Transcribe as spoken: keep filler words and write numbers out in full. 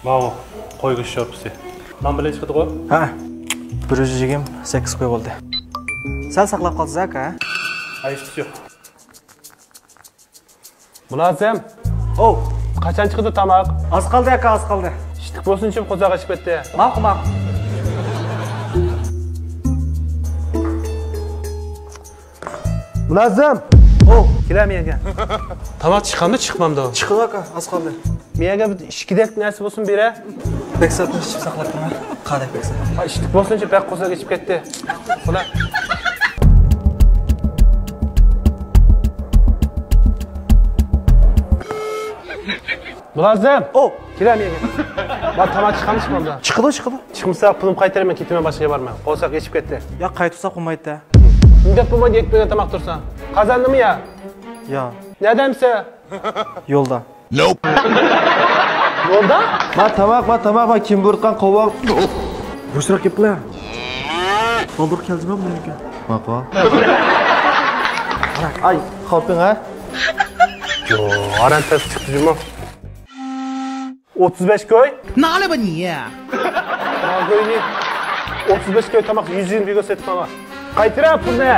ماۋۇ، قوي گۆش شورپىسى. نان بىلەن چىقىدىغۇ؟ ھە. بىر يۈز يىگىرمە سەككىز قوي بولدى. سەل ساقلاپ قالسىز ئاكا. ھە، ھېچقىسى يوق. مۇلازىم. ئوۋ. قاچان چىقىدۇ تاماق؟ ئاز قالدى ئاكا، ئاز قالدى. ئىتتىك بولسۇنچۇ، قورساق ئېچىپ كەتتى. ماقۇل، ماقۇل. مۇلازىم. ئوۋ. كېلە مېيەگە. تاماق چىقامدۇ، چىقمامدۇ؟ چىقىدۇ ئاكا، ئاز قالدى. مېيەگە بىر ئىككىدەك نەرسە بولسۇن بېرە. بەك ساقلاپ، ئىچىپ ساقلاپ تۇرما. قادەك بەك ساقلاپ. ھە، ئىتتىك بولسۇنچۇ، بەك قورساق ئېچىپ كەتتى. قولا. مۇلازىم. ئوۋ. كېلە مېيەگە. مانا تاماق چىقامدۇ، چىقمامدۇ؟ چىقىدۇ، چىقىدۇ. چىقمىسا پۇلۇم قايتىرىمەن، كېتىمەن، باشقا يەرگە بارىمەن. قورساق ئېچىپ كەتتى. يا قايتۇرساق بولمايدۇ-دە. نېمە دەپ بولمايدۇ، يېتىپ بەرگەن تاماق تۇرسا؟ قازاندىمۇ يا؟ يا. نەدە ئەمسە؟ يولدا. يولدا؟ ما تاماق، ما تاماق، ما كىم بۇيرۇتقان قوۋۇق. بوشراق گەپ قىلە. بالدۇر كەلدىمەن بۇنىڭكى. ماقۇل. ئاي، خاپىڭ ھە؟ يو، ئاران تەس چىقتى جۇمۇ. ئوتتۇز بەش كوي؟ نالە بۇ نىيە؟ نالە كوينى. ئوتتۇز بەش كوي تاماق يۈز يىگىرمە بىگە سېتىپ ئالغان. قايتۇرە پۇلنى.